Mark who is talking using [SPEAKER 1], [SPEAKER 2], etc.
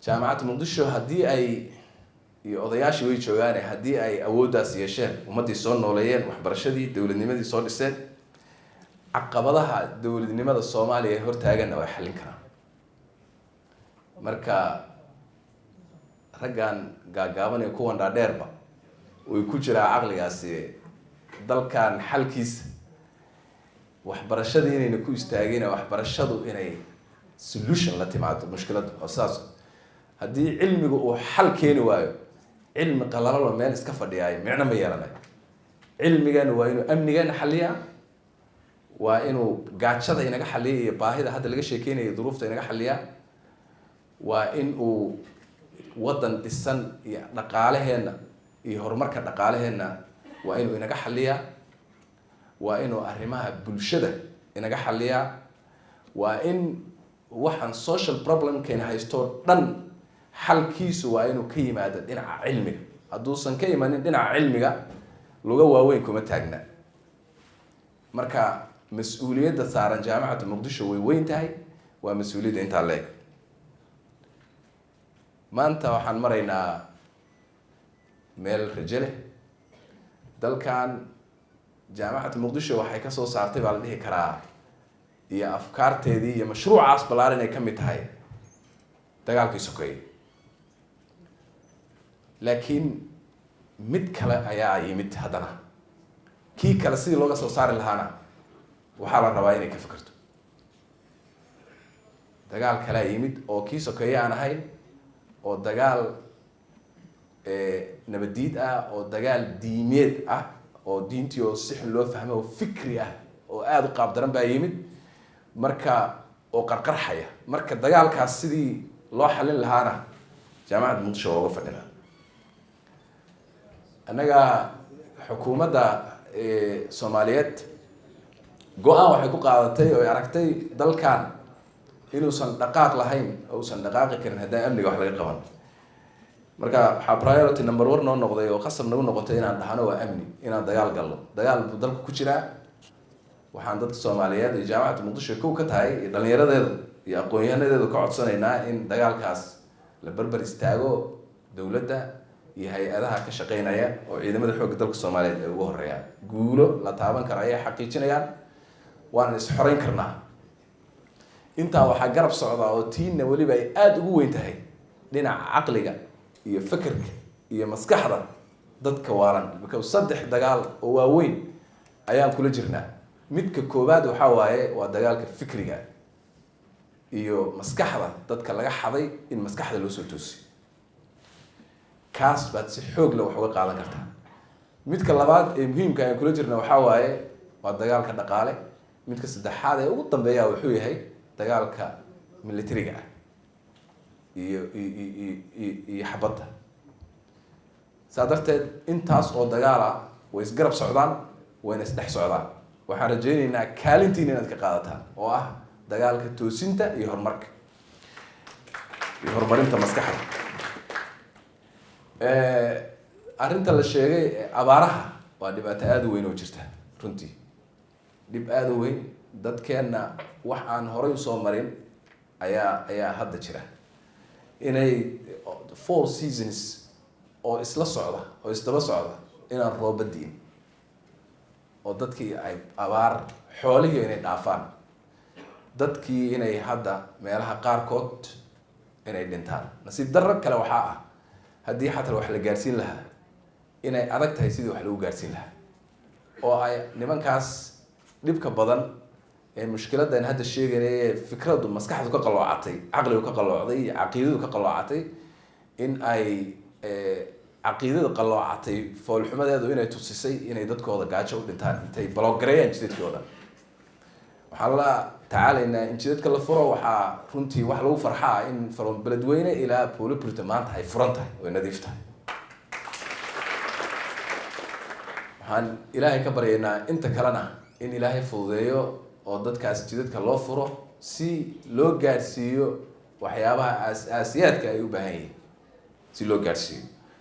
[SPEAKER 1] Jaamacadda Muqdisho haddii ay iyo odayaashii way joogaane, haddii ay awooddaas yeesheen, ummaddii soo nooleeyeen, waxbarashadii, dowladnimadii soo dhiseen, caqabadaha dowladnimada Soomaaliya ee hortaaganna way xallin karaan. Marka raggan gaagaaban iyo kuwan dhaadheerba way ku jiraa caqligaasi. Dalkan xalkiisa waxbarashadii inayna ku istaagin, waxbarashadu inay solution la timaado mushkiladdu oo sidaas. Haddii cilmigu uu xal keeni waayo, cilmi qalalalo meel iska fadhiyaayo micno ma yeelanayo. Cilmigana waa inuu amnigeena xaliyaa, waa inuu gaajada inaga xaliya iyo baahida hadda laga sheekeynayo, duruufta inaga xaliyaa, waa in uu waddan dhisan iyo dhaqaaleheenna iyo horumarka dhaqaaleheenna waa inuu inaga xaliyaa, waa inuu arrimaha bulshada inaga xaliyaa, waa in waxaan social problemkeena haystoo dhan xalkiisu waa inuu ka yimaado dhinaca cilmiga. Hadduusan ka imanin dhinaca cilmiga, luga waaweyn kuma taagna. Marka mas-uuliyadda saaran Jaamacadda Muqdisho way weyn tahay, waa mas-uuliyadda intaa leeg. Maanta waxaan maraynaa meel rajo leh. Dalkan Jaamacadda Muqdisho waxay kasoo saartay baa la dhihi karaa, iyo afkaarteedii iyo mashruucaas ballaaran ay ka mid tahay dagaalkii sokeeye. Laakiin mid kale ayaa yimid haddana. Kii kale sidii looga soo saari lahaana waxaa la rabaa inay ka fikirto. Dagaal kalea yimid oo kii sokeeye aan ahayn, oo dagaal nabadiid ah, oo dagaal diimeed ah, oo diintii oo si xun loo fahmo, oo fikri ah, oo aada u qaab daran baa yimid marka, oo qarqarxaya. Marka dagaalkaas sidii loo xalin lahaana Jaamacadda Muqdisho waa uga fadhinaa. Annaga xukuumadda Soomaaliyeed go-aan waxay ku qaadatay oo ay aragtay dalkan inuusan dhaqaaq lahayn oo uusan dhaqaaqi karin haddaan amniga wax laga qaban. Marka waxaa priority number one noo noqday oo qasab nagu noqotay inaan dhahno waa amni, inaan dagaal galno. Dagaal buu dalku ku jiraa. Waxaan dadka Soomaaliyeed iyo Jaamacadda Muqdisho kow ka tahay iyo dhalinyaradeedu iyo aqoon-yahanadeedu ka codsanaynaa in dagaalkaas la berber istaago dowladda iyo hay-adaha ka shaqeynaya, oo ciidamada xoogga dalka Soomaaliyeed ay ugu horeeyaan. Guulo la taaban kara ayay xaqiijinayaan, waana is-xoreyn karnaa. Intaa waxaa garab socda oo tiinna weliba ay aada ugu weyn tahay dhinaca caqliga iyo fekerka iyo maskaxda dadka waalan, because saddex dagaal oo waaweyn ayaan kula jirnaa. Midka koowaad waxaa waaye waa dagaalka fikriga iyo maskaxda dadka laga xaday, in maskaxda loo soo toosiyo. Kaas baad si xoog leh wax uga qaadan kartaa. Midka labaad ee muhiimka ayaan kula jirna waxaa waaye waa dagaalka dhaqaale. Midka saddexaad ee ugu dambeeya wuxuu yahay dagaalka militariga ah iyo iyo xabadda. Saa darteed intaas oo dagaala way isgarab socdaan, wayna isdhex socdaan. Waxaan rajaynaynaa kaalintiina inaad ka qaadataan, oo ah dagaalka toosinta iyo horumarka iyo horumarinta maskaxda. Arrinta la sheegay, abaaraha, waa dhibaato aada u weyn oo jirta runtii, dhib aada u weyn. Dadkeenna wax aan horay usoo marin ayaa hadda jira, inay four seasons oo isla socda oo isdaba socda inaan rooba diin, oo dadkii ay abaar, xoolihii inay dhaafaan, dadkii inay hadda meelaha qaarkood inay dhintaan. Nasiib darro kale waxaa ah, haddii xataa wax la gaarsiin lahaa, inay adag tahay sidii wax lagu gaarsiin lahaa, oo ay nimankaas dhibka badan ee mushkiladdan hadda sheeganay ee fikraddu maskaxdu ka qalloocatay, caqligu ka qalloocday iyo caqiidadu ka qalloocatay, in ay caqiidada qalloocatay foolxumadeedu inay tusisay inay dadkooda gaajo u dhintaan intay block gareeyaan jidadkii o dhan. Waxaan la tacaalaynaa in jidadka la furo. Waxaa runtii wax lagu farxaa in from Beledweyne ilaa Buuloburte maanta ay furan tahay oy nadiif tahay. Waxaan Ilaahay ka baryaynaa inta kalena in Ilaahay fududeeyo oo dadkaas jidadka loo furo si loo gaadhsiiyo waxyaabaha aas-aasiyaadka ay u baahan yihiin, si loo gaadhsiiyo.